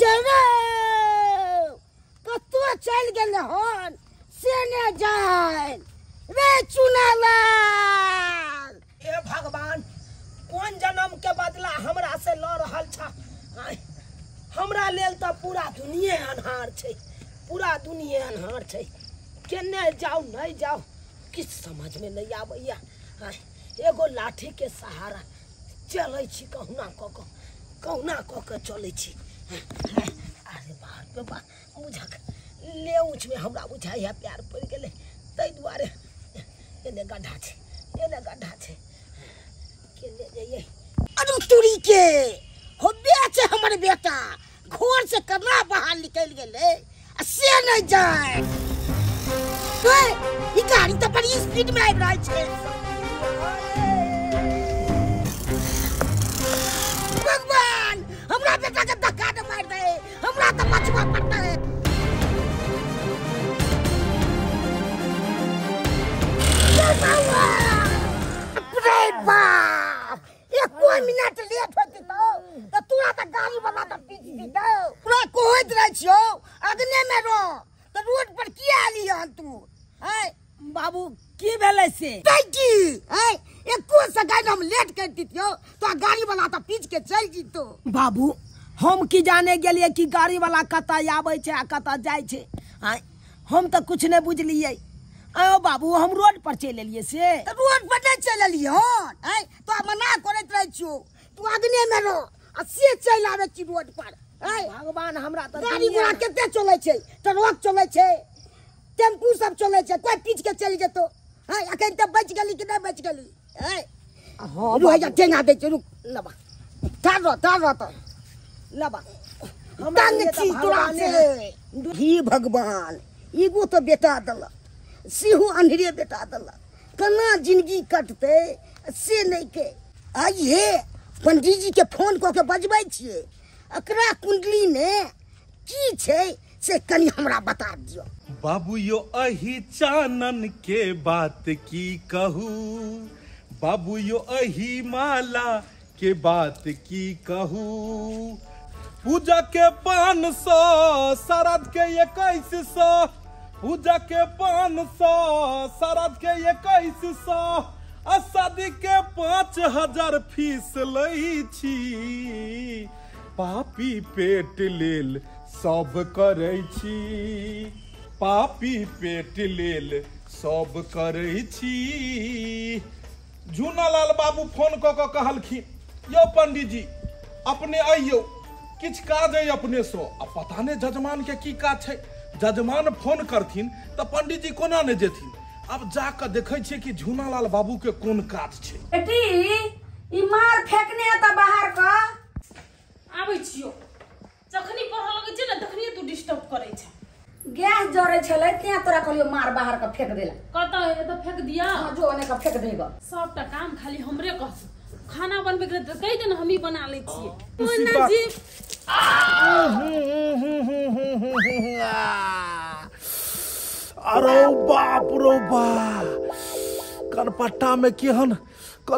छै रे कतौ चलि गेलै हन से ने जाय रे चुनालाल। हे भगवान, कोन जन्म के बदला हमरा से ल रहल छा? हमरा लेल तऽ पूरा दुनिये अन्हार छै, पूरा दुनिये अन्हार छै। केने जाउ नहि जाउ किछु समझमे नहि आबैया। एगो लाठी के सहारा चलै छी, कहुना कऽ कऽ कहुना कऽ कऽ चलै छी। अरे बाप रे बाप, बुझक ले ऊँचमे हमरा बुझाइया प्यार पड़ि गेलै, ताहि दुआरे एने गड्ढा छै, एने गड्ढा छै, केने जइयै। अरे तुरी के हो बेचे हमर बेटा घर से केना बाहर निकलि गेलै आ से नहि जाय। ई गाड़ी तऽ बड़ी स्पीड में आबि रहल छै। भगवान हमरा बेटा के धक्का दे मारि दे, हमरा तऽ बचबऽ पड़तै। रे बाप, एको मिनट लेट होती तो तोरा तऽ गाड़ी वाला तऽ पीट दितौ। पूरा कहैत रहै छियौ अगने में रह, तऽ रोड पर किया एली हन तू? हैं बाबू की भेलै से? की हैं एको सेकंड हम लेट कर दितियौ तो गाड़ी वाला तऽ पीट के चलि जितौ। बाबू हम की जाने गेलियै कि गाड़ी वाला कतऽ आबै छै आ कतऽ जाइ छै। आँय हम तऽ कुछ नहि बुझलियै। आयो बाबू हम रोड पर चलि एलियै से? तऽ रोड पर नहि चलि एलियै हन। आँय तो मना करैत रहै छियौ तू अगने में रह आ से चलि आबै छी रोड पर। आँय भगवान हमरा तऽ गाड़ी घोड़ा कते चलै छै, ट्रक चलै छै, टेम्पू सब चलै छै, कोइ पीट के चलि जेतौ। आँय अखन तऽ बचि गेली कि नहि बचि गेली? आँय हँ रुक जा, टेंगा दै छै, रुक लबा ठाढ़ रह, ठाढ़ रह तऽ लबा। तंग छी तोरा से। हे भगवान, एगो तऽ बेटा देलक, सेहो अन्हरे बेटा देलक, केना जिंदगी कटतै से नहि के। आइये पंडीजी के फोन कऽ के बजबै छियै, एकरा कुंडली मे की छै से कनि हमरा बता दियौ। बाबू यो अही चानन के बात की कहू, बाबू यो अही माला के बात की कहू। पूजा के 500, श्राद्ध के 2100, पूजा के 500, श्राद्ध के 2100, आ शादी के 5000 फीस लै छी। पापी पेट लेल सब करै छी, पापी पेट लेल सब करै छी। झूनालाल बाबू फोन कऽ कऽ कहलखिन, यौ पंडीजी अपने अइयौ, किछु काज अइ अपनेसँ। आ पता नहि जजमान के की काज छै। जजमान फोन करथिन तऽ पंडीजी कोना नहि जेथिन। अब जा कऽ देखै छियै कि झूनालाल बाबू के कोन काज छै। बेटी ई मार फेकने त बाहर क आबै छियो, जखनी पढ़ऽ लगै छै ने तखनी तू डिस्टर्ब करै छै। गैस जरै छलै तें तोरा कहलियो मार बाहर क फेक देला। कतऽ है तऽ फेक दिया? हां जो ओने क फेक देगा। सबटा काम खाली हमरे कहছ। खाना बनबै के तऽ कहि दे ने हमही बना लै छियै। मुन्ना जी अरे बाप रो बाप, कनपट्टा में केहन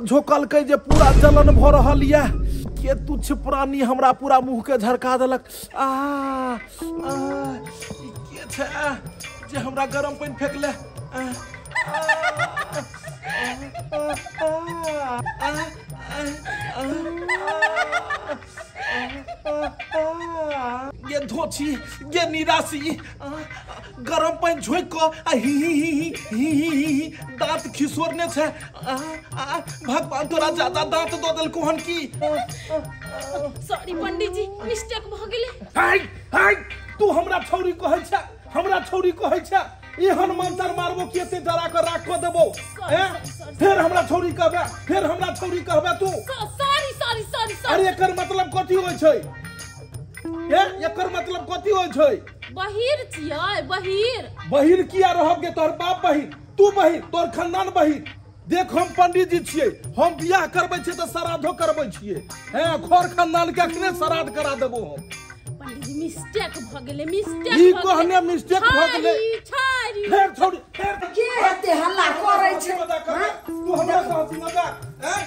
झोकलकै जे पूरा जलन भऽ रहल यऽ। के तुच्छ प्राणी हमरा पूरा मुँह के झरका देलक। आ आ ई के छै जे हमरा गरम पानि फेकले? ये धोछी, ये निराशी, गरम पानि झोंकि कऽ आ ही ही ही ही ही ही ही दाँत खिसोरने छै। भगवान तोरा ज्यादा दाँत दऽ देलकौ हन की? सॉरी पंडीजी, मिस्टेक भऽ गेलै। हाय हाय, तू हमरा छौरी कहै छै, हमरा छौरी कहै छै। एहन मंत्र मारबो कि एते डरा कऽ राख कऽ देबो। फेर हमरा छौरी कहबे, फेर हमरा छौरी कहबे तू। Sorry sorry sorry. अरे एकर मतलब कथी होइ छै? एकर मतलब कथी होइ छै? बहिर छियै, बहिर। बहिर किया रहब गे? तोहर बाप बहिर, तू बहिर, तोहर खानदान बहिर। देख हम पंडीजी छियै, हम बियाह करबै छियै तऽ श्राद्धो करबै छियै। हैं खर खानदान के अखने श्राद्ध करा देबो हम। पंडीजी मिस्टेक भ गेलै, मिस्टेक ई कहने मिस्टेक भ गेलै। फेर छोड़ी, फेर के एते हल्ला करै छै? तू हमरा से हंसी मजाक? हैं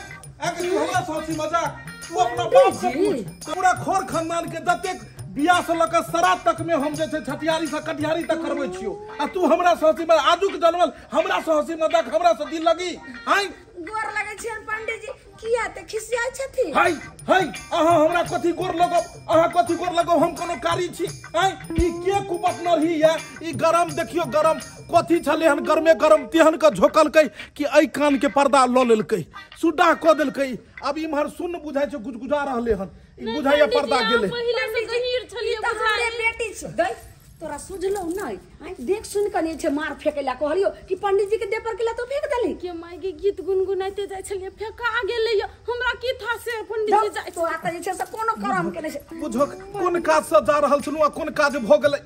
तू हमरा से हंसी मजाक? तू अपना बाप से पूछ। पूरा खोर खानदान के जतेक बियाह से लऽ कऽ श्राद्ध तक में हम जे छै छठियारी से कटिहारी तक करबै छियौ आ तू हमरा से हंसी मजाक आजुक जनमल हमरा से हंसी मजाक हमरा से दिल लगी आइ गोर लगै छियनि पंडीजी किया ते खिसियाइ छथिन हाय हाय अहाँ हमरा कथी गोर लगब अहाँ कथी गोर लगब हम कोनो कारी छी आइ ई के कुपत नरही या ई गरम देखियो गरम कथी छलै हन गरमे गरम तेहन के झोकलकै कि एहि कान के पर्दा लऽ लेलकै सुड्डा कऽ देलकै अब इम्हर सुन्न बुझाइ छै गुजगुजा रहलै हन ई बुझाइया पर्दा गेलै पहिले से गहीर छलियै ई तऽ हमरे बेटी छै गई तोरा सुझलौ नहि आइ देख सुन कऽ नहि छै मार फेकै ला कहलियो कि पंडीजी के देह पर गेला तो फेंक देली के माय के गीत गुनगुनाइते जाइ छलियै फेका गेलै हमरा की था से पंडीजी जाइ तोरा तऽ जे छै से कोनो करम के नहि छै बुझक कोन काज से जा रहल छलहुँ आ कोन काज भऽ गेलै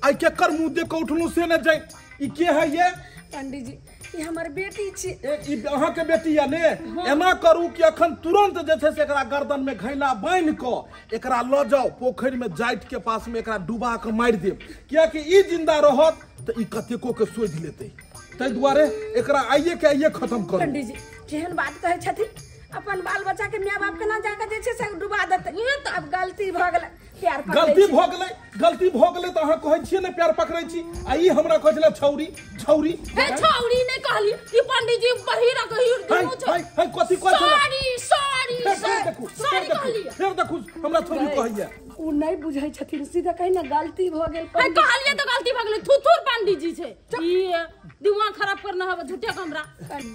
आइ केकर मुँह देख कऽ उठलहुँ से नहि जानि ई के है ये पंडीजी ई हमर बेटी छी ई अहाँके बेटी या ने एना करू कि अखन तुरंत जे छै से एकरा गर्दन में घैला बान्हि कऽ एकरा लऽ जाउ पोखरि में जाइत के पास में एकरा डुबा कऽ मारि देब कियाकि ई जिंदा रहत तऽ ई कतेको के सोधि लेतै ताहि दुआरे एकरा आइए के आइए खत्म करू पंडीजी केहन बात कहै छथिन अपन बाल बच्चा के माय बाप केना जाके जे छै से डुबा देतै आब गलती भऽ गेलै प्यार पकड़ै गलती छी। भऽ गेलै गलती भऽ गेलै तऽ अहाँ कहै छियै ने प्यार पकड़ै छी आ ई हमरा कहै छलै छौरी छौरी हे छौरी नहि कहली ई पंडीजी बहिरा गहीर हाय दुनू छै हाय हाय कथी कहै छलै सॉरी सॉरी फेर फेर देखू फेर सॉरी देखू कहलियै फेर देखू हमरा छौरी कहैया ओ नहि बुझै छथिन सीधा कही ने गलती भऽ गेल हे पंडीजी। कहलियै तऽ गलती भऽ गेलै थुथुर पंडीजी छै ई दिमाग खराब करना हवे झूठे के हमरा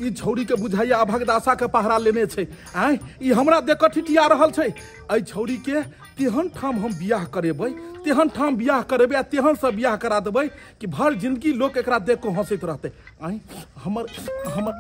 ई छौरी के बुझाइया अभगदासा के पहरा लेने छै आँय ई हमरा देख कऽ ठिठिया रहल छै एहि छौरी के तेहन ठाम हम बियाह करेबै तेहन ठाम बियाह करेबै आ तेहन से बियाह करा देबै कि भर जिंदगी लोक एकरा देख कऽ हंसैत रहतै आँय हमर हमर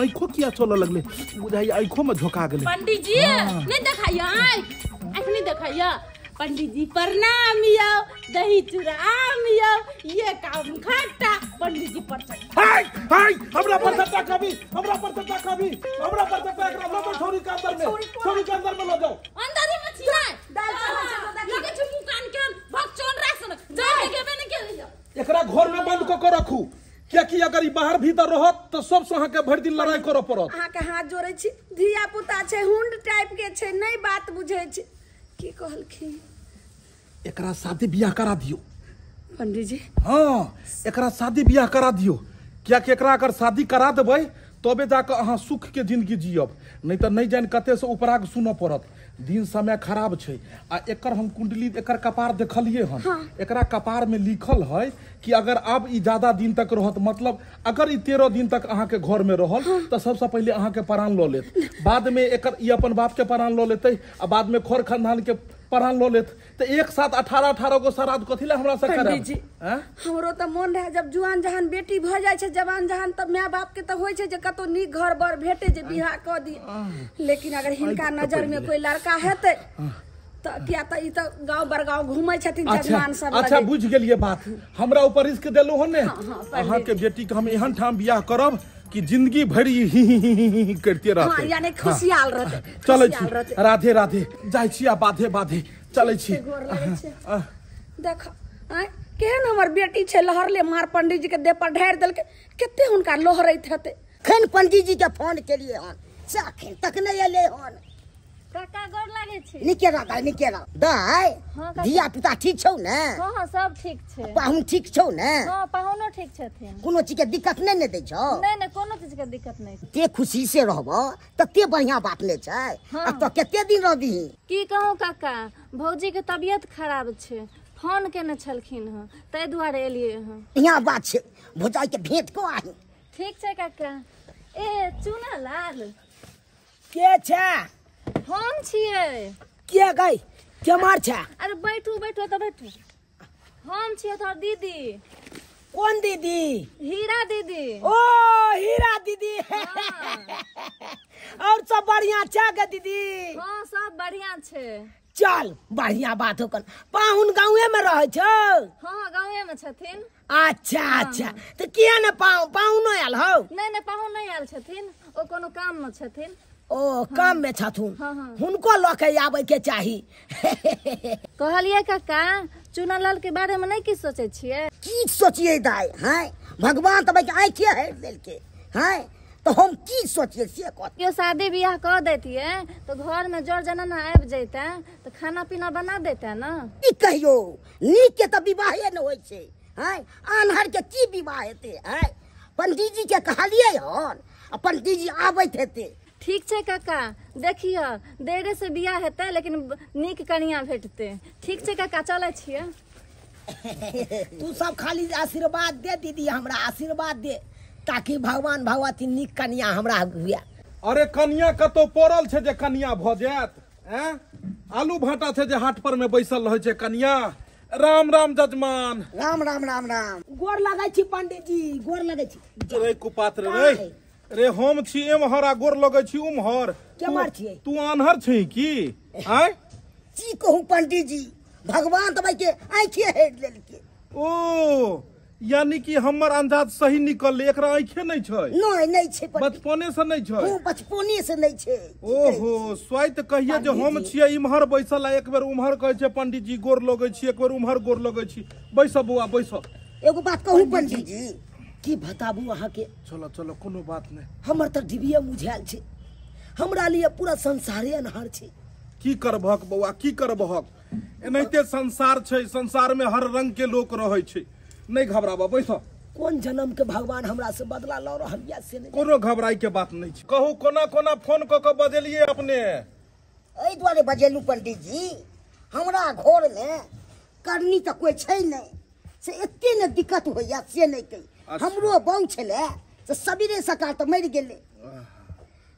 आँखो किया चलऽ लगलै बुझाइया आँखो में झोका गेलै पंडीजी नहीं देखाइया आँख आँख नहीं देखाइया पंडीजी प्रणाम यौ दही चूड़ा आम यौ ये काम खट्टा पंडीजी पर चढ़ हाय हाय हमरा पर सट्टा कभी हमरा पर सट्टा कभी हमरा पर सट्टा एकरा लऽ जाउ छौरी के अंदर में छौरी के अंदर में लऽ जाउ अंदर ही मछली नहीं दाल चावल छै तो देखी। लगे छै मुंह कान के भगचोन रासन जाय के गेबे ने केलियो एकरा घर में बंद कऽ के रखू कियाकि अगर ई बाहर भीतर रहत तऽ सबसँ अहाँके भरि दिन लड़ाई करऽ पड़त अहाँके हाथ जोड़ै छी धिया पुता छै हुंड टाइप के छै नहि बात बुझै छै की कहलखिन एकरा शादी बियाह करा दियौ पंडीजी हाँ एकरा शादी बियाह करा दियौ कियाकि एकरा अगर शादी करा देबै तबे जाकऽ अहाँ सुख के जिंदगी जियब नहीं तऽ नहि जानि कते से उपराग सुनऽ पड़त दिन समय खराब छै आ एकर हम कुंडली एकर कपार देखलियै हन एकरा कपार में लिखल है कि अगर आब ई ज्यादा दिन तक रहत मतलब अगर ई 13 दिन तक अहाँके घर में रहल तऽ सबसँ पहिले अहाँके प्राण लऽ लेत बाद में एकर ई अपन बाप के प्राण लऽ लेतै आ बाद में खर खानदान के प्राण लऽ लेत तऽ एक साथ 18 18 गो श्राद्ध कथी लए हमरा से करायब पंडीजी आँय? हमरो तऽ मोन रहै जब जुआन जहान बेटी भऽ जाइ छै जवान जहान तऽ माय बाप के तऽ होइ छै जे कतौ नीक घर बर भेटे जे बियाह कऽ दिए लेकिन अगर हिनका नजर में कोई लड़का हेतै तऽ किया तऽ ई तऽ गाँव बड़गाँव घूमै छथिन अच्छा जजमान सब अच्छा लगे। बुझि गेलियै बात हमरा ऊपर रिस्क देलहुँ हन ने हाँ, अहाँके बेटी के हम एहन ठाम बियाह करब कि जिंदगी भरि ही ही ही ही ही करिते रहतै हाँ यानी खुशियाल रहतै चलै खुशियाल छी रहतै। राधे राधे जाइ छी आ बाधे बाधे चलै छी गोर लगै छै। देख आँय केहन हमर बेटी छै लहरले मार पंडीजी के देह पर ढारि देलकै कते हुनका लोहरैत हेतै अखन पंडीजी के फोन केलिए हन से अखन तक नहि एलै हन काका गोर लागै छी नीके रह दाइ नीके रह दाइ हाँ, काका। धिया पुता ठीक छौ ने हाँ हाँ सब ठीक छै पाहुन ठीक छौ ने हाँ पाहुनो ठीक छथिन कोनो चीज के दिक्कत नहि ने दै छौ नहि नहि कोनो चीज के दिक्कत नहि छै। ते खुशी से रहब तते बढ़िया बात ने छै हाँ। आ तो कते दिन रहबही की कहूँ काका भौजी के तबियत खराब छै फोन केने छलखिन हँ ताहि दुआरे एलियै हँ यहाँ बात छै भौजाई के भेंट को आही ठीक छै काका ए चुना लाल के छै हम छियै के गई के मार छै अरे बैठू बैठू तऽ बैठू हम छियै तोहर दीदी कोन दीदी हीरा दीदी ओ हीरा दीदी और सब बढ़िया छै गे दीदी हाँ सब बढ़िया छै चल बढ़िया बात हो कन पाहुन गाँवे में रहै छौ हाँ गाँवे में छथिन अच्छा अच्छा तऽ किया ने पाहुनो आयल हौ नहि नहि पाहुन नहि आयल छथिन ओ कोनो काम में छथिन ओ काम में छथुन हाँ, हाँ। हुनको लऽ के आबै के चाही कहलियै काका चुनालाल के बारे में नहि किछु सोचै छियै की सोचिए दाइ हैं भगवान तऽ आँखिए हेर देलकै हैं तऽ हम की सोचिए से कह। केओ शादी बियाह कऽ दैतियै तऽ घर में जर जनाना आबि जैते तऽ खाना पीना बना देते ना। की कहियो, नीक के तऽ विवाहे न होइ छै, आँय आन्हर के की विवाह हेतै? आँय पंडीजी के कहलियै हन आ पंडीजी आबैत हेतै। ठीक छै काका, देखियौ देरे से बियाह हेतै लेकिन नीक कनिया भेटतै। ठीक छै काका, चलै छियै। तू सब खाली आशीर्वाद दे दीदी, हमरा आशीर्वाद दे ताकि भगवान भगवती नीक कनिया हमरा हुए। अरे कनिया कतौ पड़ल छै जे कनिया भऽ जायत? ऐं आलू भाटा छै जे हाट पर में बैसल रहै छै कनिया। राम राम जजमान। राम राम राम राम। गोर लगै छी पंडीजी, गोर लगै छी। रे कुपात्र रे, रे हम छी एम्हर आ गोर लगै छी उम्हर। केम्हर छियै? तू आन्हर छी की? आँय की कहू पंडीजी, भगवान तऽ के आँखि हेर लेलकै। ओ यानी कि हमर अंदाज सही निकललै, एकरा आँखे नहि छै? नहि नहि छै, बचपने से नहि छै। ओ बचपने से नहि छै। ओहो स्वाइत कहिए जे हम छियै इम्हर बैसल आ एक बेर उम्हर कहै छै पंडीजी गोर लगै छी, एक बेर उम्हर गोर लगै छी। बैस बौआ बैस। एगो बात कहू पंडीजी। की बताबू अहाँके? चलो चलो कोनो बात नहि। हमर तऽ डिबिये मुझायल छै, हमरा लिए पूरा संसारे अन्हार छै। की करबहक बौआ, की करबहक, एनाहिते संसार छै, संसार में हर रंग के लोक रहै छै। नहीं घबराबऽ, बैस। कोन जन्म के भगवान हमरा से बदला लऽ रहल या से नहि। कोनो घबराई के बात नहीं छै। कहू कोना कोना फोन कऽ के बजेलियै अपने? एहि दुआरे बजेलू पंडीजी, हमरा घर में करनी तऽ कोइ छै नहि, से एते ने दिक्कत होइया से नहि कही। हमरो बहू छलै से सबेरे सकाल तऽ मरि गेलै,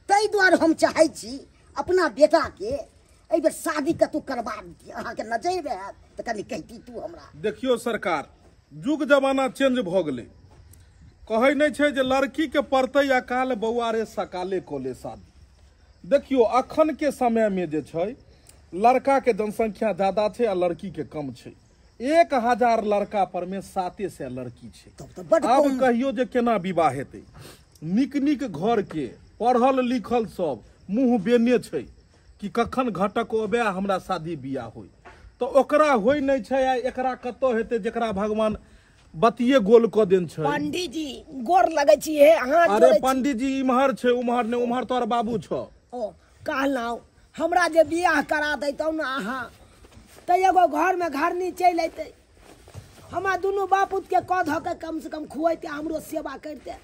ताहि दुआरे हम चाहै छी अपना बेटाके एहि बेर शादी कतहु करबा दी। अहाँके नजरिमे हैत तऽ कनि कहिती तू हमरा। देखियौ सरकार, जुग जमाना चेंज भऽ गेलै। कहै नहि छै जे लड़की के पड़तै अकाल बौआ रे सकाले कऽ ले शादी। देखियौ अखन के समय में जे छै लड़का के जनसंख्या ज्यादा छै आ लड़की के कम छै। 1000 लड़का पर में 700 लड़की छै। आब कहियो जे केना विवाह हेतै? नीक नीक घर के पढ़ल लिखल सब मुँह बेने छै कि कखन घटक अबे हमरा शादी बियाह होय, तऽ ओकरा होइ नहि छै आ एकरा कतऽ हेतै जेकरा भगवान बतिये गोल कऽ देन छै। पंडीजी गोर लगै छी हे अहाँ। अरे पंडीजी इम्हर छै उम्हर नहि, उम्हर तोहर बाबू छौ। ओ कहलहुँ हमरा जे बियाह करा दैतौ ने अहाँ तऽ एगो घरमे घरनी चलि अयतै, हमरा दुनू बापूतके कऽ धऽ के कम से कम खुएतै, हमरो सेवा करितै।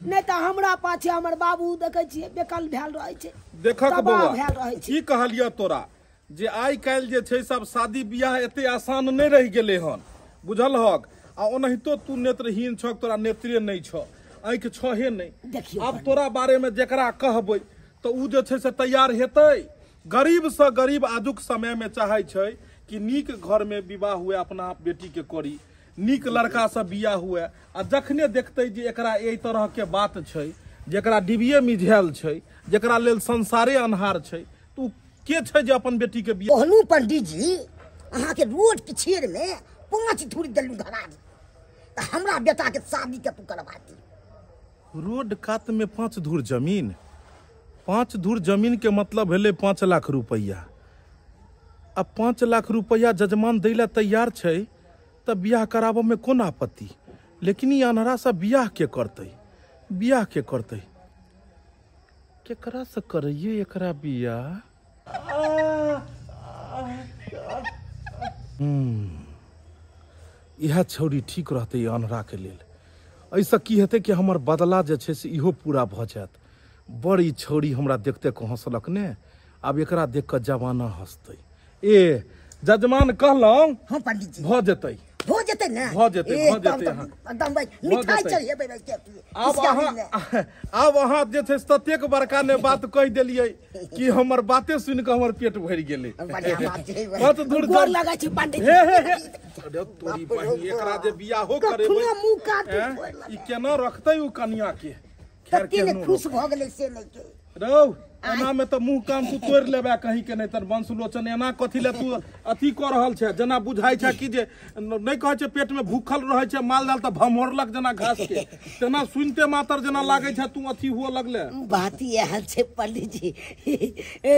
नहि तऽ हमरा पाछे हमर बाबू देखै छियै बेकल भेल रहै छै। देखक बौआ की कहलियऽ तोरा जे आइ काल्हि जे छै सब शादी बियाह एते आसान नहि रहि गेलै हन, बुझल हक? आ ओनाहितो तू नेत्रहीन छह, तोरा नेत्रे नहि छह, आँखि छहे नहि। आब तोरा बारेमे जकरा कहबै तऽ ओ जे छै से तैयार हेतै? गरीब से गरीब आजुक समय में चाहे छै कि नीक घर में विवाह हुए, अपना बेटी के करी, नीक लड़का से बियाह हुए। आ जखने देखते जे एकरा एहि तरह के बात छै, जेकरा डिबिये मिझायल छै, जेकरा लेल संसारे अन्हार छै, तऽ के छै जे अपन बेटी के बियाह? कहलू पंडीजी अहाँके रोड के छेड़ में 5 धूर देलू धरा दी तऽ हमरा बेटा के शादी के तू करबा दी। रोड कात में 5 धूर जमीन, 5 धूर जमीन के मतलब भेलै 5 लाख रुपैआ। आ 5 लाख रुपैआ जजमान दै लए तैयार छै तऽ बियाह कराबऽ में कोन आपत्ति? लेकिन ई अन्हरा सब बियाह के करतै? बियाह के करतै? केकरा से करैये एकरा बियाह? इएह छौड़ी ठीक रहतै अन्हरा के लेल। एहिसँ की हेतै कि हमर बदला जे छै से इहो पूरा भऽ जायत। बड़ ई छौड़ी हमरा देखते के हँसलक ने, आब एकरा देख कऽ जमाना हँसतै। ए जजमान कहलहुँ। हाँ पंडीजी भऽ जेतै, भऽ जेतै ने, भऽ जेतै, भऽ जेतै। एकदम मिठाई चढ़ेबै। आब अहाँ जे छै ततेक बड़का ने बात कहि देलियै कि हमर बाते सुनि कऽ हमर पेट भरि गेलै। गोर लगै छी पंडीजी। अरे तोरी बहिन, एकरा जे बियाहो करेबै ई केना रखतै ओ कनिया के? खुश भऽ गेलै से नहि के रौ एना में तऽ मुँह कान तू तोड़ि लेबे कहीं के नहि। तर वंशलोचन एना कथी ले तू अथी कऽ रहल छै? जेना बुझाइ छै कि जे नहि कहै छै पेट में भूखल रहै छै माल जाल तऽ भमोरलक जेना घास के, तेना सुनते मातर जेना लागै छै तू अथी हुअ लगले। बात इएह छै पंडीजी,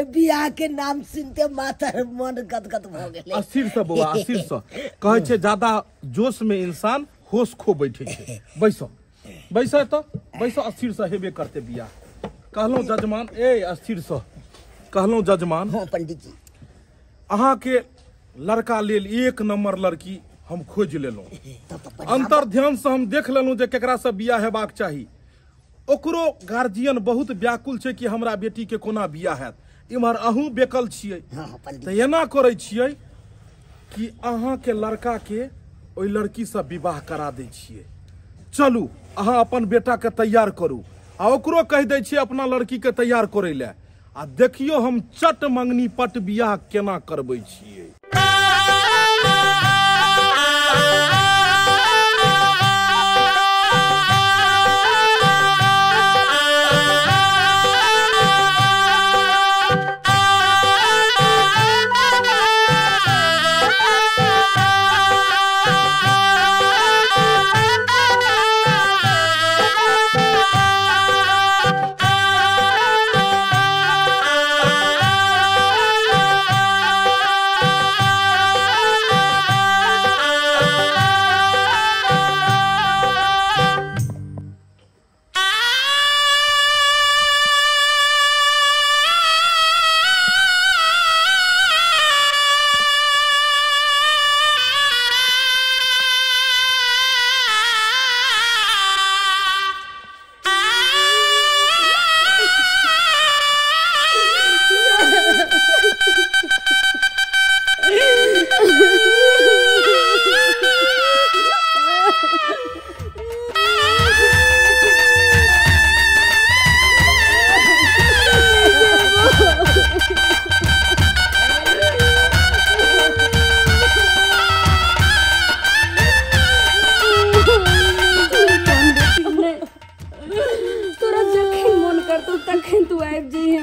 बियाह के नाम सुनते मातर मन गदगद भऽ गेलै। अस्थिर से बौआ, अस्थिर से कहै छै ज्यादा जोश में इंसान होश खो बैठे छै। बैसो बैसऽ तऽ बैसऽ, अस्थिर से हेबे करते बियाह। कहलहुँ जजमान, ए अस्थिर से कहलहुँ जजमान। हाँ पंडित जी। अहाँ के लड़का लेल एक नंबर लड़की हम खोज लेलहुँ। अंतर ध्यान से हम देख लेलहुँ जे केकरा से बियाह हेबाक चाही। ओकरो गार्जियन बहुत व्याकुल छै कि हमरा बेटी के कोना बियाह हैत। इम्हर अहूँ बेकल छियै। तऽ एना करै छियै कि अहाँ के लड़का के ओहि लड़की से विवाह करा दै छियै। चलू अहाँ अपन बेटा के तैयार करू आ ओकरो कहि दै छियै अपना लड़की के तैयार करै लए। आ देखियो हम चट मंगनी पट बियाह केना करबै छियै।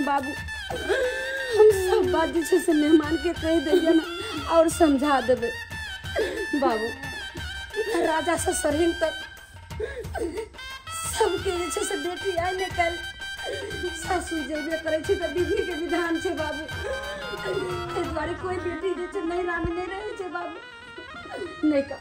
बाबू हम सब बात जे छै से मेहमान के कहि देलियै ने और समझा देबै। बाबू राजा से सरहिन तक सबके जे छै से बेटी आइ ने काल्हि सासु जेबे करै छै तऽ विधि के विधान छै बाबू। एहि दुआरे कोई बेटी जे छै नैहरा मे नहि रहै छै बाबू। नहि का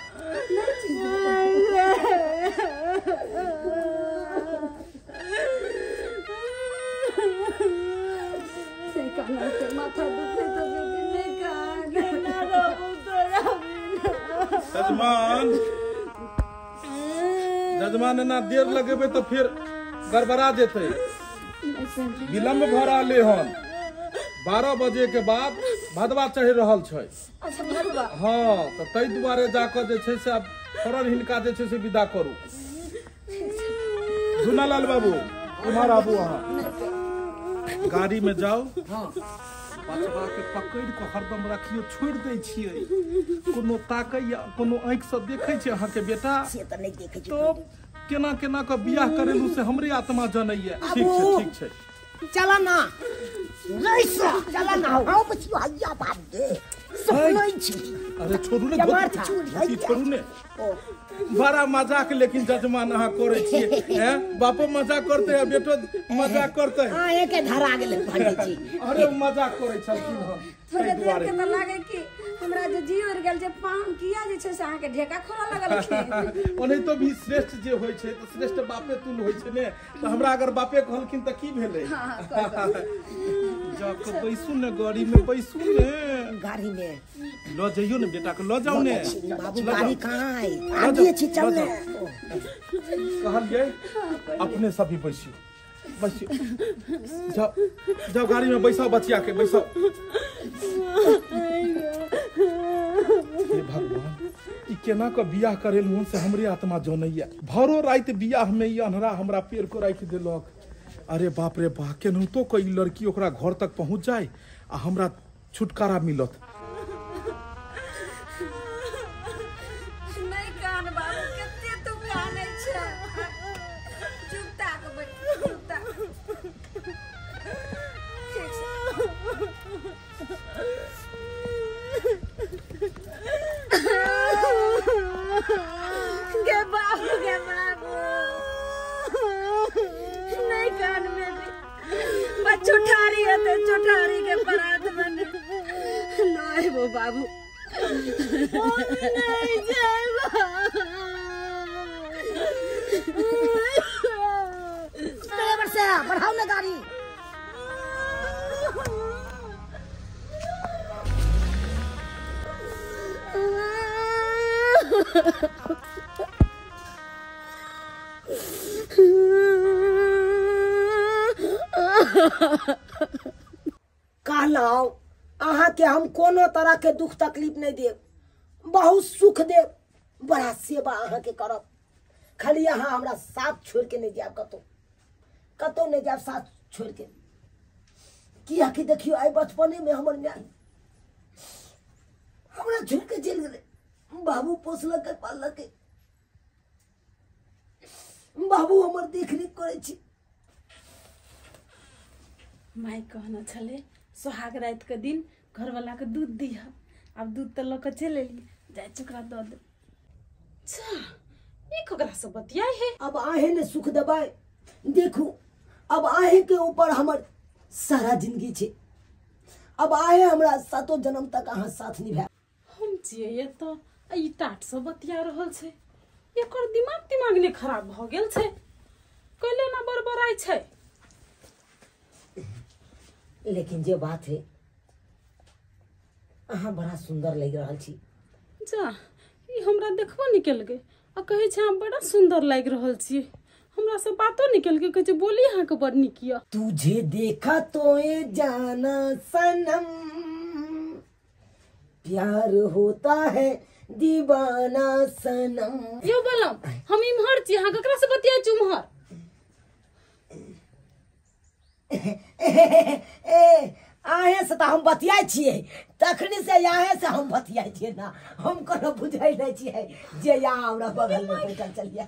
नहि माथा दुखे तो बेटी नहीं का। जजमान जजमान एना देर लगेबै तऽ फिर गड़बड़ा जेतै। विलम्ब भऽ रहलै हन। 12 बजे के बाद भदवा चढ़ि रहल छै। अच्छा भदवा। हाँ तऽ ताहि दुआरे जाकऽ जे छै से आब फौरन हिनका जे छै से विदा करू। झुनालाल बाबू उम्हर आबू, अहाँ गाड़ी में जाओ। बचबा के पकड़ के हरदम रखियो, छोड़ दै छियै। कोनो ताकैया कोनो आँखि से देखै छै अहाँ के बेटा से तऽ नहि देखै छै। तो केना केना के बियाह करेलू से हमरे आत्मा जनैया। ठीक छै ठीक छै, चला ना चला ना। हाँ बचियो हैया बाप गे सपनै छी। अरे छोड़ू ने, छोड़ू ने। बड़ा मजाक लेकिन जजमान अहाँ करै छियै। हैं बापो मजाक करते है बेटो मजाक करते है। हां एके धरा गेलै पंडित जी। अरे मजाक करै छलखिन हन। थोड़े देर के त लागे कि हमरा जे जी उड़ गेल जे पान किया जे छै से अहाँ के ढेका खोला लगल। ओनाहितो भी श्रेष्ठ जे होइ छै त श्रेष्ठ बापे तुल होइ छै ने। त हमरा अगर बापे कहलखिन त की भेलै। जा के बैसू ने गाड़ी में, बैसू ने गाड़ी में ल जइयो ने बेटा के ल जाओ ने। बाबू गाड़ी कहाँ है? आगे छी चल ने। कहलियै अपने सब भी बैसियो बैसियो। जाओ जाओ गाड़ी में बैसाओ बचिया के बैसाओ। हे भगवान ई केना के बियाह करेलहुँ से हमरे आत्मा जनैया। भरो राति बियाह में ई अन्हरा हमरा पेड़ को राखि देलक। अरे बाप रे बा, केनाहितो के ई लड़की ओकरा घर तक पहुँच जाए आ हमरा छुटकारा मिलत। नहीं कान बाबू कते तू कानै छै। चुपता के बैठ चुपता। ठीक छै। गे बाबू गे बाबू नहीं कान बेटी बच्चो ठारी हते चोठारी के परात बने नहीं वो बाबू नहीं जाएगा। कहलहुँ अहाँके हम कोनो तरह के दुख तकलीफ नहीं देब, बहुत सुख देब, बड़ा सेवा अहाँके करब। खाली अहाँ हमरा साथ छोड़ के नहीं जायब, कतौ कतौ नहीं जायब साथ छोड़ के। कियाकि देखियो आइ बचपने में हमर माय हमरा छोड़ के चलि गेलै, बाबू पोसलकै पाललकै, बाबू हमर देखरेख करै छै। माय कहने छलै सोहाग रात के दिन घरवाला के दूध दिह, आब दूध तऽ लऽ कऽ चलि एलियै, जाइ छी ओकरा दऽ देब। अच्छा ई ककरा से बतियाइ है? अब आहे ने सुख देबै, देखू अब आहे के ऊपर हमर सारा जिंदगी छै, अब आहे हमरा सातो जन्म तक अहाँ साथ निभायब। हम छियै एतऽ आ ई टाट से बतिया रहल छै, एकर दिमाग तिमाग ने खराब भऽ गेल छै, कैले ना बड़बड़ाइ छै। लेकिन जे बात है अहाँ बड़ा सुंदर लागि रहल छी। जा ई हमरा देखबो नहि केलकै आ कहै छै अहाँ बड़ा सुंदर लागि रहल छी, हमरा से बातो नहि केलकै, कहै छै बोली अहाँके बड़ नीक यऽ। तुझे देखा तो ये जाना सनम, प्यार होता है दीवाना सनम। यो बोलम हम इम्हर छी, अहाँ ककरा से बतियाइ छी उम्हर? ए आहे से तऽ हम बतियाइ छियै, तखनी से आहे से हम बतियाइ छियै ना, हम कोनो बुझै नहि छियै जे यहाँ हमरा बगलमे बैठल छलियै।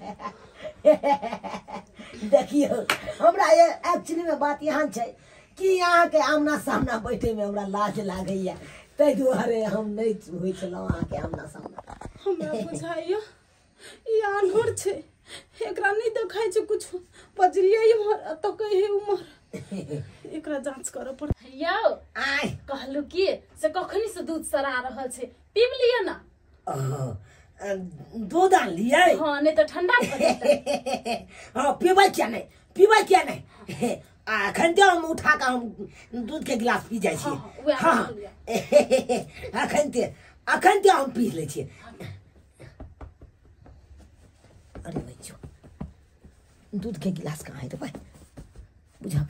देखियौ हमरा एक्चुअली में बात यहाँ छै कि अहाँके आमना सामना बैठेमे हमरा लाज लागैया, ताहि दुआरे हम नहि होइ छलहुँ अहाँके आमना सामना। हमरा बुझाइया ई आन्हर छै, एकरा नहि देखाइ छै कुछो, बजलियै इम्हर आ तकै है उम्हर, एकरा जांच करऽ पड़त। यौ आय कहलू की से कखनी से दूध सरा रहल छै, पीब लिअ ना। दूध आनलियै? हाँ नहीं तऽ ठंडा भऽ जेतै। हाँ पीबै किया नहि, पीबै किया नहि, अखन तऽ हम उठा कऽ हम दूध के गिलास पी जाइ छियै। हाँ अखन तऽ हम पी लै छियै। अरे बच्चो दूध के गिलास कहाँ है भाई, बुझा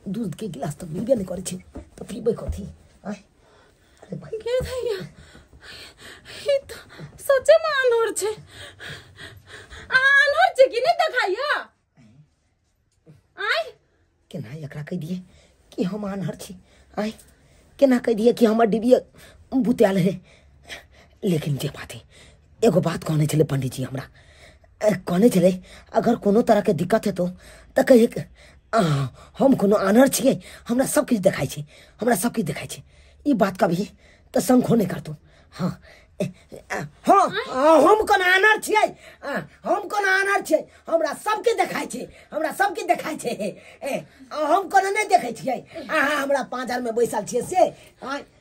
दूध के गिलास तऽ मिलबे नहि करै छै तऽ पीबै कथी? अरे भाई के भैया ई तऽ सचे में आन्हर छै, आन्हर छै कि नहि देखाइया? आय केना एकरा कहि दियै कि हम आन्हर छी? आय केना कहि दियै कि हमर डिबिया बुतायल है? लेकिन जे बात है एगो बात कहने छलै पंडीजी हमरा, कहने छलै अगर कोनो तरहके दिक्कत हेतौ तऽ कहिए हम कोनो आन्हर छियै, हमरा सब किछु देखाइ छै, हमरा सब किछु देखाइ छै, ई बात कभी तऽ शंखो नहि करतौ। हाँ हाँ हम कोनो आन्हर छियै, हम कोनो आन्हर छियै, हमरा सबके देखाइ छै, हमरा सबके देखाइ छै, हम कोनो नहि देखै छियै, अहाँ हमरा पाँजरमे बैसल छियै से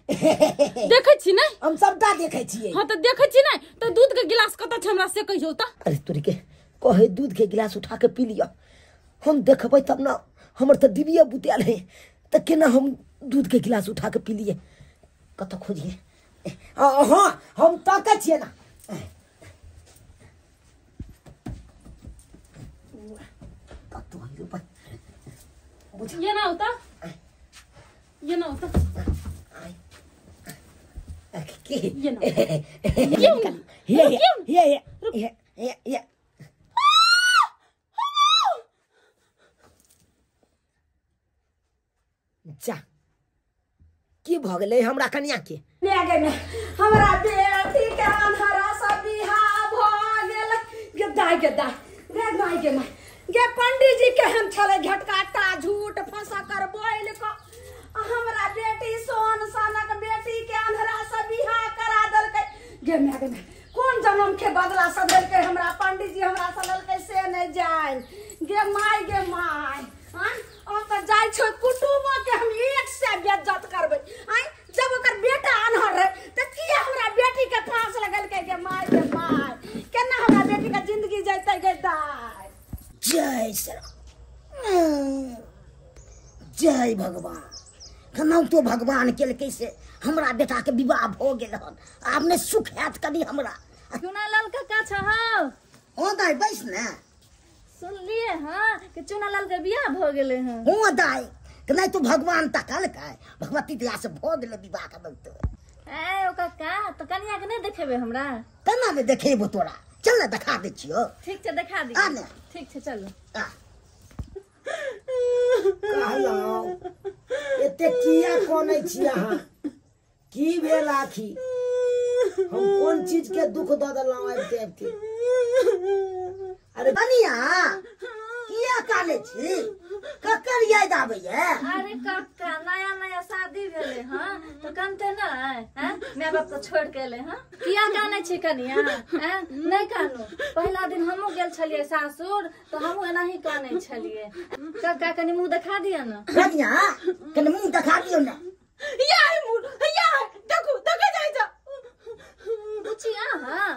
देखै छी नै? हम सबटा देखै छियै। हाँ तऽ देखै छी नै तऽ दूध के गिलास कतऽ छै हमरा से कहियौ तऽ। अरे तोरी के कहे दूध के गिलास उठा के पी लिअ, हम देखबै तब ना, हमर तऽ डिबिया बुतायल है तऽ केना हम दूध के गिलास उठा के पी लियै? कतऽ खोजियै? हाँ हम ताकै छियै ना। कतऽ है भाई? ये ना होता, ये ना होता, ये ना ये ये ये ये ये जा की भऽ गेलै हमरा कनिया के? हमरा बेटी के अन्हरा से बियाह भऽ गेल। गे दाय गे दाय गे my गे my गे पंडीजी केहन छलै झटका झूठ फंसा कर बोल कऽ हमरा बेटी सोन सनक बेटी के अन्हरा से बियाह करा देलकै। गे my गे my कोन जन्म के बदला सधेलकै हमरा पंडीजी, हमरा सधेलकै से नहि जानि। गे my गे my हम तऽ जाइ छौ कुटुम्बो के हम एक से बेइज्जत करबै। आँय जब ओकर बेटा आन्हर रहे तऽ किया हमरा बेटी के फांस लगेलकै? गे my गे my केना हमरा बेटी के जिंदगी जैतै गे दाय? जय श्री जय भगवान। केनाहितो भगवान केलकै से हमरा बेटा के विवाह भ गेल हन, आब ने सुख हैत कनी हमरा। चुनालाल काका छहौ? ओ दाइ बैस ने। सुनलिए हां कि चुनालाल के बियाह भ गेले हन। हो दाइ, कि नहीं तू भगवान तकलकै, भगवती दया से भ गेलै विवाह के बहुत। ए ओ काका, तो कनिया के नहीं देखेबे हमरा? केना ने देखेबो तोरा, चल ने देखा दै छियो। ठीक छै देखा दी। आ ने। ठीक छै चलू। आ कहलहुँ एते किया कनै छी अहाँ? की भेल आखी? हम कोन चीज के दुख दऽ देलहुँ आबिते आबिते? अरे कनिया किया काने छी? ककर याद आबैया? अरे काका नया नया शादी भेले हां तो कनते न हैं, my बाप तो छोड़ के एले हां। किया काने छी कनिया? हैं नहीं कानू, पहला दिन हमहू गेल छलिए सासुर तो हमहू एनाही काने छलिए। काका कनी मुंह देखा दिया ना। कनिया कनी मुंह देखा दियो ना। या मुंह या देखू देखा जाय जा बुचिया। हां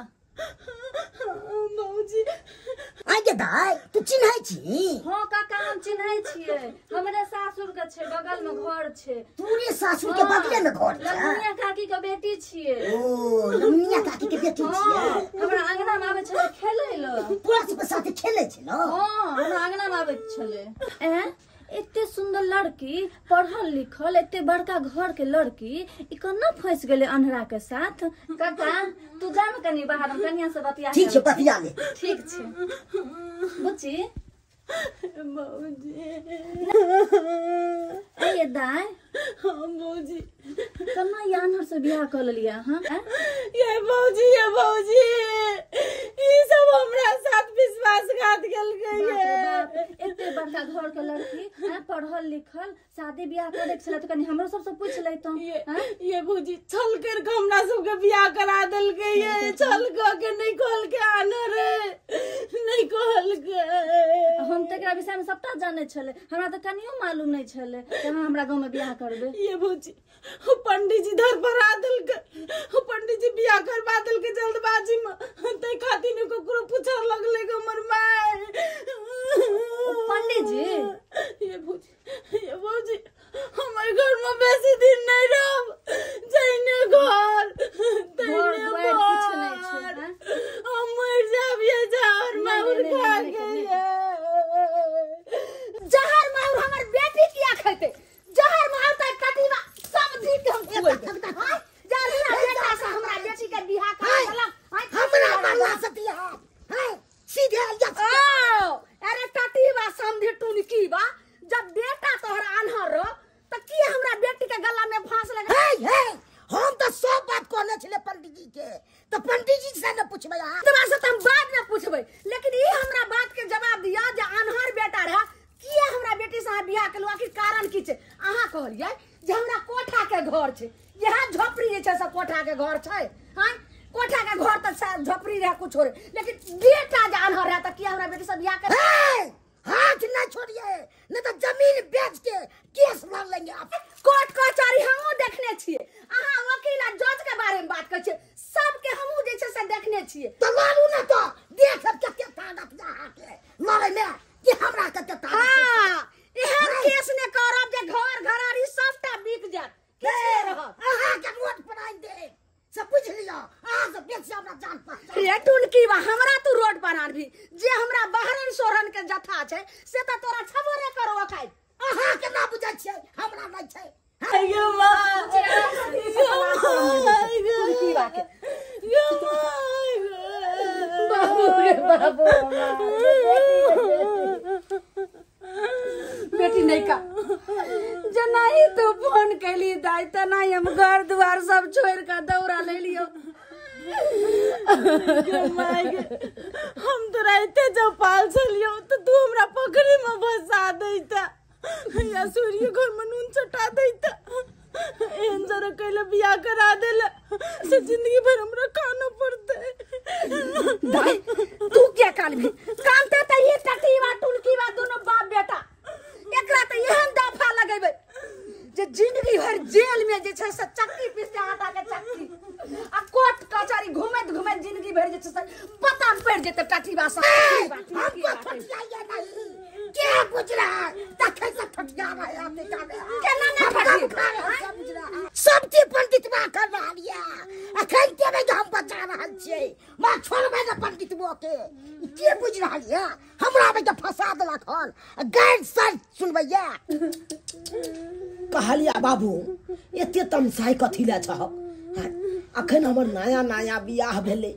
बाबूजी आगे दाई तू चिन्है छी? हां काका हम चिन्है छियै, हमरे सासुर के छै, बगल में घर छै। तोरे सासुर के बगले में घर छै? लमुनिया काकी के बेटी छियै। ओ लमुनिया काकी के बेटी छियै? हमरा अंगना में आबै छलै खेलै ल। तोरा सब के साथे खेलै छै न? हां हमरा अंगना में आबै छलै। एं एते सुंदर लड़की, पढ़ल लिखल, एते बड़का घर के लड़की, ई केना फंस गेलै अन्हरा के साथ? काका तू जा न कनी बाहर, हम कनिया से बतिया। ठीक छै बतिया ले। ठीक छै बुच्ची। बाबूजी ए दाई। हां बाबूजी केना ई अन्हर से बियाह कऽ लेलियै अहाँ? ये बाबूजी ये बाबूजी ई सब हमरा साथ विश्वासघात केलकै। एते बड़का घर के लड़की, पढ़ल लिखल, शादी बियाह करे के छलै त कनी हमरो सबसे पूछ लैतौं। ये भौजी छल कर के हमरा सबके बियाह करा देलकै। ये छल क के नहीं कहलकै आनर, नहीं कहलकै। हम त एकरा विषय में सबटा जानै छलै, हमरा त कनियो मालूम नहीं छलै कि अहाँ हमरा गांव में बियाह करबै। ये भौजी पंडित जी धरफड़ा देलकै, पंडित जी बियाह करवा देलकै जल्दबाजी में, तै खातिर ने ककरो पूछऽ लगलै हमर माय। पंडित जी? ये भौजी ये भौजी हमर घर में बेसी दिन नहीं रहब, जइने घर तइने घर, हम मर जाब ये जहर माहुर खा के। जहर माहुर हमर बेटी किया खेतै? जहर माहुर त कटीवा सब जी के हम खुएबै। हां जहर बेटा से हमरा बेटी के बियाह करा देलक। हमरा मारला से बियाह हैं सीधे आ। अरे टटीवा समझी टुनकी बा, जब बेटा तोहर आन्हर रह त की हमरा बेटी के गला में फांस लगा? हे हे हम त सब बात कहने छले पंडित जी के, त पंडित जी से न पूछबै अहाँ। तोरा से त हम बाद में पूछबै, लेकिन ई हमरा बात के जवाब दिया जे आन्हर बेटा रह किया हमरा बेटी से अहाँ बियाह केलहुँ, आखिर कारण की छै? अहाँ कहलियै जे हमरा कोठा के घर छै, इएह झोपड़ी जे छै से कोठा के घर छै। हां कोठा के घर त झोपड़ी रहे कुछ रहे, लेकिन बेटा जे आन्हर रहे त किया हमरा बेटी से बियाह कर? हाथ ना छोड़िए, नहीं तो जमीन बेच के केस लड़ लेंगे आप। कोर्ट कचहरी हमहूँ देखने छियै, अहाँ वकील आ जज के बारे में बात करै छियै, सबके हमहूँ जे छै से देखने छियै। तो लड़ू ना तो देख सब कते ताकत अहाँ के लड़ै में कि हमरा कते ताकत। हां एहन केस ने करब जे घर घरारी सबटा बिक जायत, किछु नहि रहत। अहाँ के रोड पर आनि देब से बुझ लिअ, अहाँ से बेसी हमरा जान पहचान। रे टुनकी बा हमरा तू रोड पर आनबी, जे हमरा बहरन सोरन के जथा छै से त तोरा छबो ने करो खाइ। अहाँ के ना बुझै छियै, हमरा नहीं छै। गे मां टुनकी बा के गे मां बाबू रे बाबू बेटी नहीं का जेनाही तू फोन कैली दाई तेनाही हम घर द्वार सब छोड़ के दौड़ा ले लियो। हम तोरा एते चौपाल छलियो तो तू हमरा पकड़ी में फंसा दैता या सूर्य घर में नून चटा दैता। एहन जरा कैले बियाह करा देला से जिंदगी भर हमरा खाना पड़तै। दाई तू क्या कालबी कानते त ये टटीवा टुनकीवा दोनों बाप बेटा, एकरा त एहन दफा लगेबै जे जिंदगी भर जेल में जे छै से चक्की पीसते आटा के चक्की आ कोर्ट कचहरी घुमैत घुमैत जिंदगी भर जे छै से पता पड़ जेतै टटीवा से। हमको ठठियाइए नहीं के गुजरा तखै से ठठिया रहे आपने का केना नै ठठिया सब चीज पंडित के बे हम बचा रहल छियै मां छोड़बै ने पंडितबो के के बुझ रहल या हमरा बे फंसा देलक हन गैर सर सुनबैया कहलिया बाबू एते तमसाइ कथी ले छह अखन हमर नया नया बियाह भेलै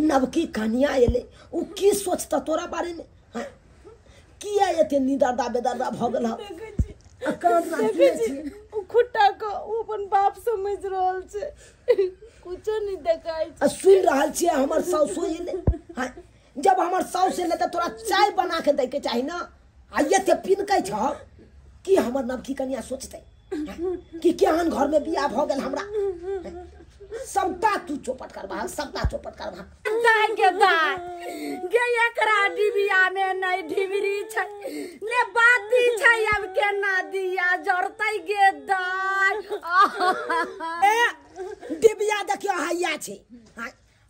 नवकी कनिया एलै उ की सोचता तोरा बारे में किया एते निदर्दा बेदर्दा भ गेल उ खुट्टा के उ अपन बाप समझ रहल छै कुछो नहीं देखाइ आ सुन रहल छियै हमर सासु एलै जब हमर सासु एलै त तोरा चाय बना के दै के चाही ना आ एते पिनकै छह कि हमर नवकी कनिया सोचतै कि केहन घर में बियाह भ गेल हमरा सबटा तू चौपट करबा सबटा चौपट करबा दाय के दाय गे एकरा डिबिया में नहीं ढिबरी छै ने बाती छै अब केना दिया जरतै गे दाय ए डिबिया देखियो हैया छै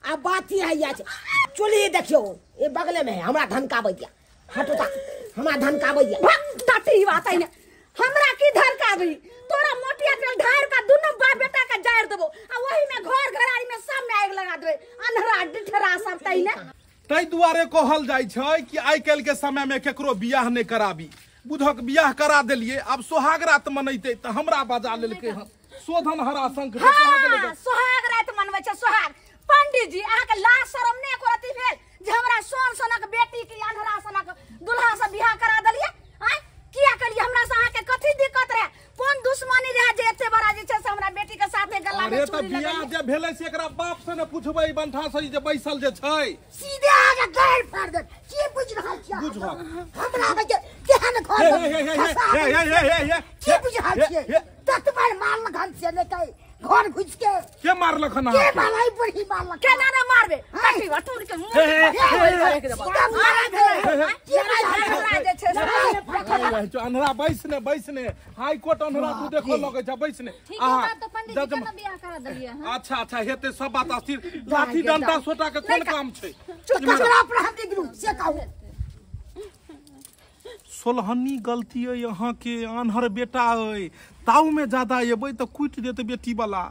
आ बाती हैया छै चुल्ही देखियो ए बगले में है हमरा धनकाबै दिया हटो ता हमरा धनकाबै दिया टटी बात है ने हमरा की धनकाबी तोरा मोटिया तेल ढार का दोनों बाप बेटा का जायर देबो आ वही में घर घरारी में सब में आग लगा देबे अन्हरा डिठरा सब तई ने तै दुआरे कहल जाइ छै कि आइ काल्हि के समय में केकरो बियाह नहि कराबी बुधक बियाह करा देलिए अब सोहाग रात मनैते त हमरा बजा लेलकै हन शोधन हरा शंख हां सोहाग रात मनबै छै सोहाग पंडित जी अहाँ के लाज शरम नै एको रति भेल जे हमरा सोन सनक बेटी के अन्हरा सनक दुल्हा से बियाह करा देलिए आय किया कलिए हमरा से अहाँ के कथी दिक्कत रहे कोन दुश्मनी रहे जे एते बड़ा जे छै से हमरा बेटी के साथे गला में अरे त चूड़ी बियाह लगेलिए जे भेलै से एकरा बाप से ने पुछबै बंठा से जे बैसल जे छै सीधे आगे गैर फाड़ दे की बुझ रहल छियै बुझहक हमरा बे केहन घर हे में हे हे फंसा हे हे हे हे हे की बुझ रहल छियै तत मार मारलक हन से नहि कहि घर घुस के के मारलक हन के अहाँके? मारलै बुढ़ी मारलक केना ने मारबे कटी टूट के मुंह हे, हे, हे, हे, अन्हरा बैसने बैसने हाई कोर्ट अन्हरा तू देखो लगै छै बैसने ठीक है बात तो पंडित जी केना बियाह करा देलिए हन अच्छा अच्छा हेते सब बात अस्थिर लाठी डंडा सोटा के कोन काम छै ककरा पर हम गिरू से कहू सोलहनी गलती अइ अहाँ के आन्हर बेटा अइ ताऊ में ज्यादा एबै तऽ कुटि देत बेटी वाला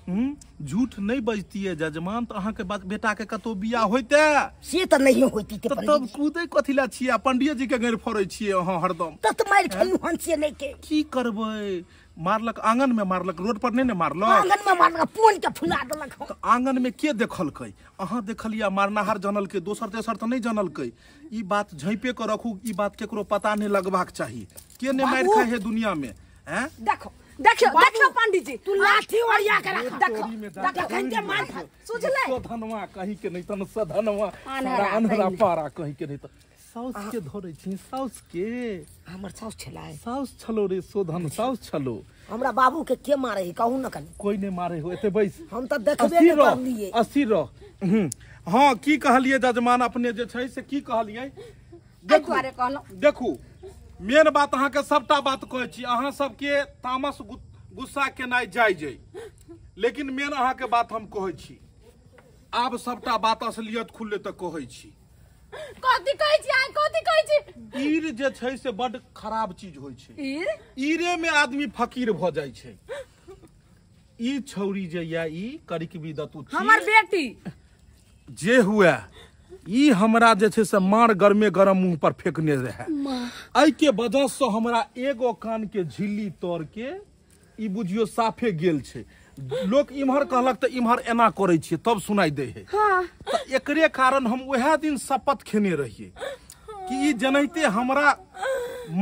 झूठ नहीं बजतियै जजमान तऽ अहाँ के बेटा के कतौ बियाह होइते से तऽ नहीं होती ते तऽ तब कूदै कथी लए छियै आ पंडिये जी के गैर फोड़ै छियै अहाँ हरदम तत मार खेलू हन से नहीं के की करबै मारलक आंगन में मारलक रोड पर नहीं ने मारलक आंगन में मारलक पोन के फुला देलक हन तऽ आंगन में के देखलकै अहाँ देखलियै मारनाहार जानलकै दोसर तेसर तऽ नहीं जानलकै ई बात झाँपे के रखू ई बात केकरो पता नहीं लगबाक चाही के नहीं मारि खाइ है दुनिया में हैं देखो देखियो देखियो पंडित जी तू लाठी ओरिया के रख देखो देखन के मार खा सुझलै सधनवा कहीं के नहीं तन सधनवा अन्हरा अन्हरा पारा कहीं के नहीं त साउस के धरै छी साउस के हमर साउस छलै साउस छलो रे शोधन साउस छलो हमरा बाबू के के मारे है कहू न कनी कोई नहीं मारे हो एते बैस हम तऽ देखबे अस्थिर नहि रह करलियै अस्थिर रह हाँ की कहलियै जजमान अपने जे छै से की कहलियै एहि दुआरे कहलहुँ देखू मेन बात अहाँके सबटा बात कहै छी अहाँ सबके तामस गुस्सा केनाइ जायज अइ लेकिन मेन अहाँके बात हम कहै छी आब सबटा बात असलियत खुलले तऽ कहै छी कथी कहै छी अहाँ कथी कहै छी ईर जे छै से बड खराब चीज होइ छै ई ईरे में आदमी फकीर भऽ जाइ छै ई छौरी जे या ई करिकबी दतु हमर बेटी जे हुए ई हमरा जे छै से मार गरमे गरम मुंह पर फेंकने रहे एहि के वजह से हमरा एगो कान के झिल्ली तोड़ के ई बुझियो साफे गेल छै लोक इम्हर कहलक तऽ इम्हर एना करै छियै तब सुनाई दै है तऽ एकरे कारण हम उएह दिन शपथ खेने रहियै कि ई जेनाहिते हमरा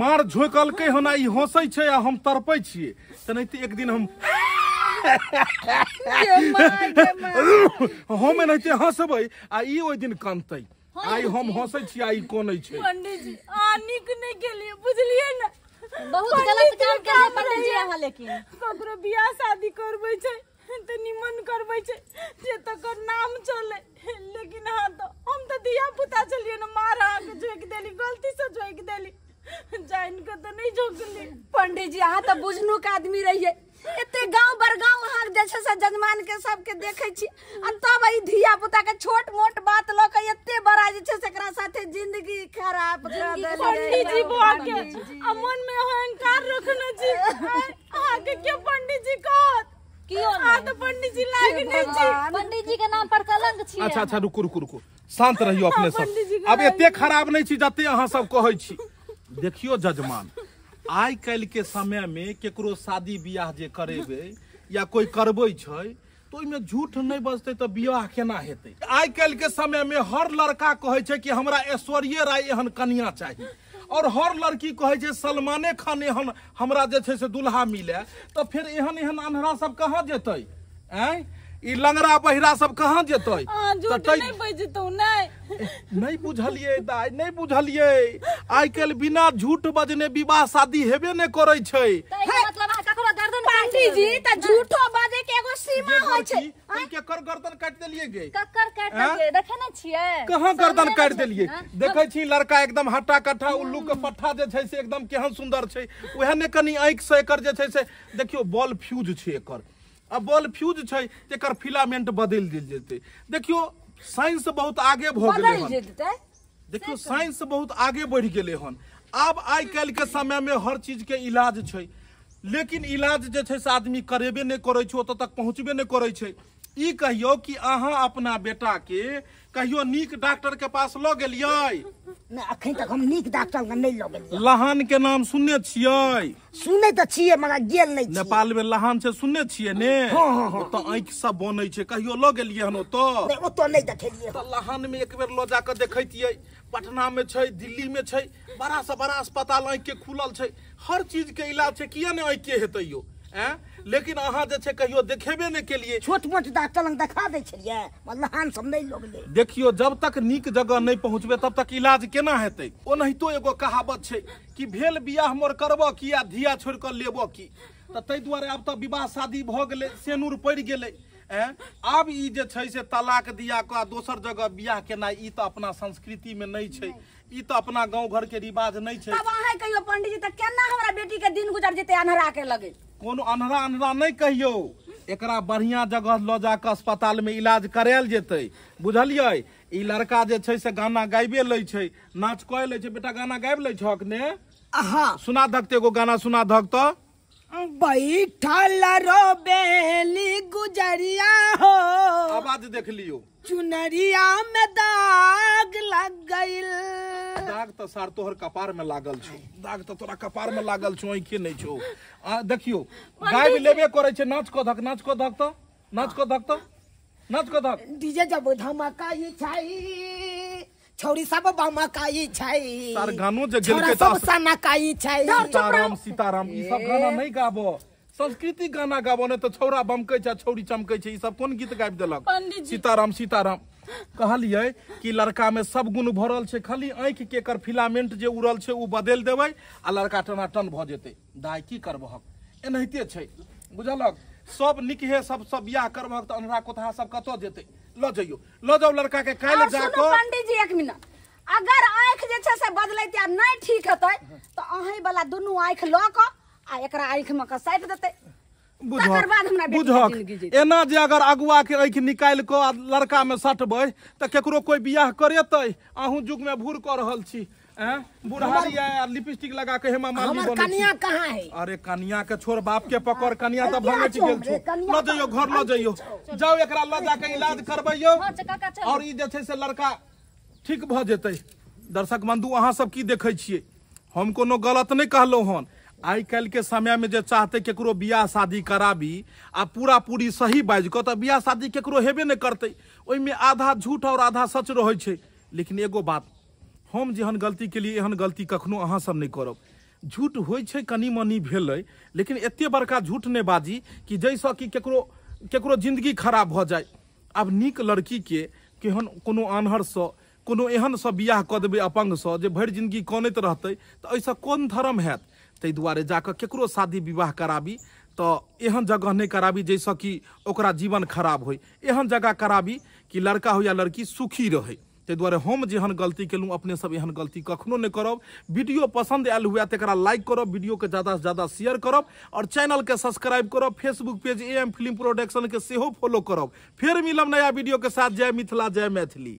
मार झोंकलकै हन आ ई हंसै छै आ हम तड़पै छियै तेनाहिते एक दिन हम हम एनाहिते हंसबै आ ई ओहि दिन कानतै आइ हम हंसै छियै आ ई कनै छै पंडित जी अहाँ नीक नहि केलियै बुझलियै ने बहुत गलत काम केलिए पंडित जी अहाँ लेकिन ककरो बियाह शादी करबै छै तऽ निमन करबै छै जे तकर नाम चले लेकिन अहाँ तऽ हम तऽ धिया पुता छलियै ने मार अहाँके झोंकि देली गलती से झोंकि देली जानि कऽ तऽ नहि झोंकली पंडित जी अहाँ तऽ बुझनुक आदमी रहियै एते गांव बड़गांव अहाँ जे छै से जजमान के सबके देखै छी आ तब ई धिया पुता के छोट मोट बात लऽ के एते बड़ा जे छै से एकरा साथे जिंदगी खराब कऽ देलियै पंडित जी भऽ के आ मन में अहंकार रखने छी अहाँके के पंडित जी कहत कियो आ नहि तऽ पंडित जी लागे नहि छी। पंडित जी के नाम पर कलंक छी। अच्छा अच्छा, रुकू रुकू रुकू, शांत रहियो अपने पंडित जी सब। के अब एते खराब नहीं छी जते अहाँ सब कहै छी। देखियो जजमान, आइ काल्हि के समय में केकरो शादी बियाह जे करेबै या कोई करबै छै तो ओहिमे झूठ नहीं बजतै तऽ बियाह केना हेतै। आइ काल्हि के समय में हर लड़का कहै छै कि हमरा ऐश्वर्ये राय एहन कनिया चाही, और हर लड़की कहै छै सलमाने खान एहन हमरा जे छै से दुल्हा मिले, तऽ फेर एहन एहन अन्हरा सब कहाँ जेतै? आँय, ई लंगड़ा बहिरा सब कहाँ जेतै? अहाँ झूठ तऽ नहि बजतौ। नहि नहीं बुझलियै दाइ, नहीं बुझलियै। आइ काल्हि बिना झूठ बजने विवाह शादी हेबे नहि करै छै। तऽ एकर मतलब अहाँ ककरो गर्दन काटि पंडित जी देबै। तऽ झूठो बाजे के एगो सीमा गे होइ छै। गोरकी, तै केकर गर्दन काटि देलियै गे? कक्कर काटि देलियै, देखे नहि छियै? कहाँ गर्दन सामने काटि मे देलियै? छथिन, देखै छी लड़का एकदम हट्टा कट्ठा उल्लू के पट्ठा जे छै से एकदम केहन सुंदर छै। उएह ने कनि आँखि से एकर जे छै से देखियौ बॉल फ्यूज छै एकर, आ बॉल फ्यूज छै तऽ एकर फिलामेंट बदलि देल जेतै। देखियौ साइंस बहुत आगे भऽ गेलै बदलि हन। जेतै। देखियौ साइंस बहुत आगे बढ़ि गेलै हन। आब आइ काल्हि के समय में हर चीज के इलाज छै, लेकिन इलाज जे छै से आदमी करेबे नहि करै छै, ओतऽ तक पहुँचबे नहि करै छै। ई कहियौ कि अहाँ अपना बेटा के कहियो नीक डॉक्टर के पास लऽ गेलियै? नहि, अखन तक हम नीक डॉक्टर लग नहि लऽ गेलियै। लहान के नाम सुनने छियै? सुनै तऽ छियै मगर गेल नहि छियै। नेपाल में लहान छै सुनने छियै ने? हँ, हँ, हँ। ओतऽ आँखि सब बनै छै, कहियो लऽ गेलियै हन ओतऽ? नहि, ओतऽ नहि देखेलियै। तऽ लहान में एक बेर लऽ जाकऽ देखैतियै। पटना में छै, दिल्ली में छै, बड़ा से बड़ा अस्पताल आँखि के खुलल छै, हर चीज के इलाज छै, किया नहि आँखि के हेतै यौ? एँ, लेकिन अहाँ जे छै कहियो देखेबे नहि केलियै। छोट मोट डॉक्टर लग देखा दै छलियै, मगर लहान सब नहि लऽ गेलै। देखियौ जब तक नीक जगह नहि पहुँचबै तब तक इलाज केना हेतै। ओनाहितो एगो कहावत छै कि भेल बियाह मोर करबऽ की आ धिया छोड़ि कऽ लेबऽ की। तऽ ताहि दुआरे आब तऽ विवाह शादी भऽ गेलै, सेनुर पड़ि गेलै। एँ, आब ई जे छै से तलाक दिया कऽ आ दोसर जगह बियाह केनाइ ई तऽ अपना संस्कृति में नहि छै, ई तऽ अपना गाँव घर के रिवाज नहि छै। तब अहाँ कहियो पंडित जी तऽ केना हमरा बेटी के दिन गुजर जेतै अन्हरा के लगे? कोनो अन्हरा अन्हरा नहि कहियौ, एकरा बढ़िया जगह लऽ जाकऽ अस्पताल में इलाज करायल जेतै, बुझलियै? ई लड़का जे छै से गाना गाबे लै छै, नाच कऽ लै छै। बेटा गाना गाबि लै छहक ने? हाँ। सुना धक तऽ एगो गाना सुना धक तऽ। बैठल रोबेली गुजरिया हो, आवाज देख लियौ। चुनरिया में दाग लग गइल। दाग तऽ सार तोहर कपार में लागल छौ, दाग तऽ तोरा कपार में लागल छौ, आँखि नहि छौ। आ देखियौ गाबि लेबे करै छै। नाच कऽ धक, नाच कऽ धक तऽ, नाच कऽ धक तऽ, नाच कऽ धक। डीजे जब धमकाई छै, छौरी सब बमकाई छै, सार गानो जे छौरा गेलकै सब तऽ सनकाई छै। सीताराम सीताराम ई सब गाना नहि गाबो, संस्कृति गाना गाबो, नहि तऽ छौरा बमकै छै छौरी चमकै छै, ई सब कोन गीत गाबि देलक? पंडित जी। सीताराम सीताराम। कहलियै कि लड़का में सब गुण भरल छै, खाली आँखि के एकर फिलामेंट जे उड़ल छै ओ बदलि देबै आ लड़का टनाटन भऽ जेतै। दाइ की करबहक, एनाहिते छै, बुझलक? सब निकहे सब सब बियाह करबहक तऽ अन्हरा कोतहा सब कतऽ जेतै? लऽ जइयौ, लऽ जाउ लड़का के काल्हि और सुनू जाकऽ। पंडित जी एक मिनट, अगर आँखि जे छै से बदलैते आ नहि ठीक हेतै तऽ अहीं वाला दुनू आँखि लऽ कऽ आ एकरा आँखि में कऽ साटि देतै, तकर बाद हमरा बेटी के बुझक जिंदगी जीतै। एना जे अगर अगुआ के आँखि निकालि कऽ आ लड़का में सटबै तऽ केकरो कोई बियाह करेतै? अहूँ युग में भूर कऽ रहल छी। एँ, बुढ़ारी आ लिपस्टिक लगा के हेमा मालिनी हमर बनै छी। कनिया कहाँ है? अरे कनिया के छोड़, बाप के पकड़, कनिया तऽ कनिया भंगटि छौ गेल हमरे, छौ। कनिया लऽ जइयौ घर, लऽ जइयौ, जाउ एकरा लऽ जाके इलाज करबैयौ हँ, काका, चलू। और ई जे छै से लड़का ठीक भऽ जेतै। दर्शक बंधु अहाँ सब की देखै छियै? हम कोनो गलत नहि कहलहुँ हन। आइ काल्हि के समय में जे चाहते केकरो बियाह शादी कराबी आ पूरा पूरी सही बाजि कऽ तऽ बियाह शादी केकरो हेबे नहि करतै। ओहिमे आधा झूठ और आधा सच रहै छै। लेकिन एगो बात, हम जेहन गलती केलियै एहन गलती कखनो अहाँ सब नहि करब। झूठ होइ छै कनि मनि भेलै, लेकिन एते बड़का झूठ नहि बाजी कि जाहिसँ कि केकरो केकरो जिंदगी खराब भऽ जाय। आब नीक लड़की के केहन कोनो आन्हरसँ कोनो एहनसँ बियाह कऽ देबै अपंगसँ जे भरि जिंदगी कनैत रहतै, तऽ एहिसँ कोन धर्म हैत? ताहि दुआरे जाकऽ केकरो शादी विवाह कराबी तऽ एहन जगह नहि कराबी जाहिसँ कि ओकरा जीवन खराब होइ। एहन जगह कराबी कि लड़का हो या लड़की सुखी रहै। ताहि दुआरे हम जेहन गलती केलहुँ अपने सब एहन गलती कखनो नहि करब। वीडियो पसंद आयल हुए तऽ एकरा लाइक करब, वीडियो के ज़्यादा से ज़्यादा शेयर करब और चैनल के सब्सक्राइब करब। Facebook page AM film production के सेहो फॉलो करब। फिर मिलब नया वीडियो के साथ। जय मिथिला, जय मैथिली।